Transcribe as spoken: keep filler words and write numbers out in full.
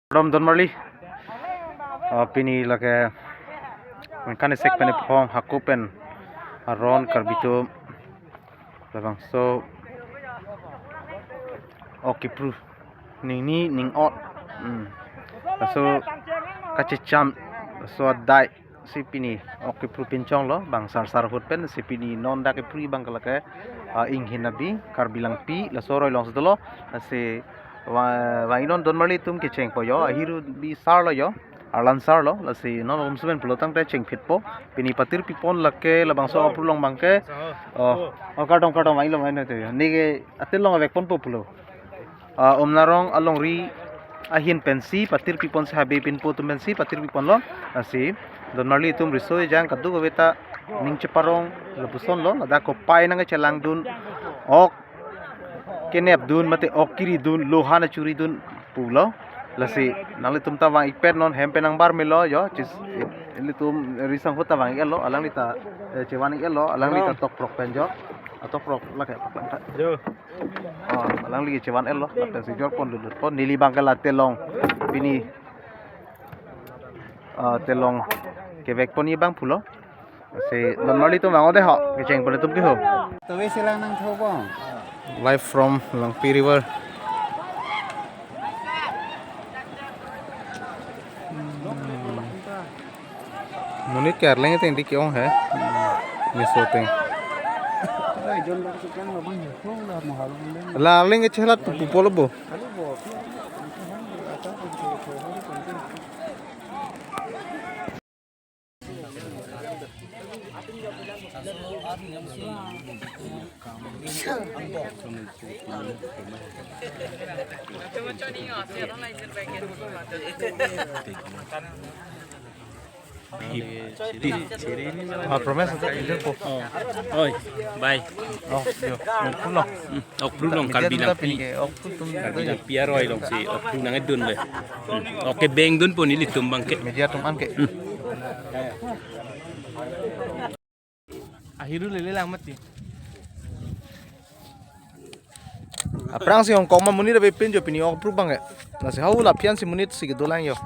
Kardom Donmarli. Ah, pini lake ningkan isi pen iphong hako pen aron Karbi atum labangso ok kepru ningni ning-ot. Hmm. Laso kachecham, laso adai si pini ok kepru pinchonglo, bang sarsar ahut pen si pini non dak kepru abang ke lake, ah, Inghin Abi, Karbi Langpi, laso aroi alongsi dolo, lasi va-, vang-i non Donmarli atum kechengpo jo, ahiru bi sarlo jo, arlan sarlo, lasi non om sumen pulo tangte chengphitpo, pini patir pipon lake labangso ok kepru along abang ke, oh, oh, kardom, kardom, vang-ilo, vang-ilo te jo, neke atelong avekponpo pulo. Ah, Umnarong alongri ahin pensi patir piponsi, habe pinpo atum pensi patir piponlo. Lasi Donmarli atum riso ejang kadokave ta ning cheparong lapusonlo, ladak kopai nangchelangdun, ok kenepdun mate ok keridun, lohan achuridun pulo. Lasi nanglitum ta vang-ikpet non, hem pen nangbar melo jo, chis, ilitum risang ahut ta vang-iklo, alangli ta, eh, chevan-iklo, alangli ta tokprok pen jo. Atokprok lake paklang ta. Jo. Oh, alangli chevan-iklo, lapen si jorpon lulutpon, neli abang ke la telong, pini, ah, telong kevekponji abang pulo. Si Donmarli atum vang-o dei ho, kechengpon atum keho. Tove selang nangthopo. Live from Langpi River. Monit ke arleng ateng dik ke-ong he. Hmm. Meso ateng. La arleng ke chelat pu pupo lo bo. Ah, promise ata ilir po. Oh. Oi, bye. Oh, yo. Pulo. Hmm, ok kepru along Karbi Langpi. Media atum ta pini ke, ok kepru atum Karbi Langpi aroi alongsi ok kepru nangkedun le. Hmm. Ok kebengdunpo nelitum abang ke. Media atum an ke. Hmm. Ahiru lele lang mati. Aphrangsi Hong Kong ma monit ave pin jo, pini ok kepru abang ke. Lasi hau lapian si monit si kedolang jo.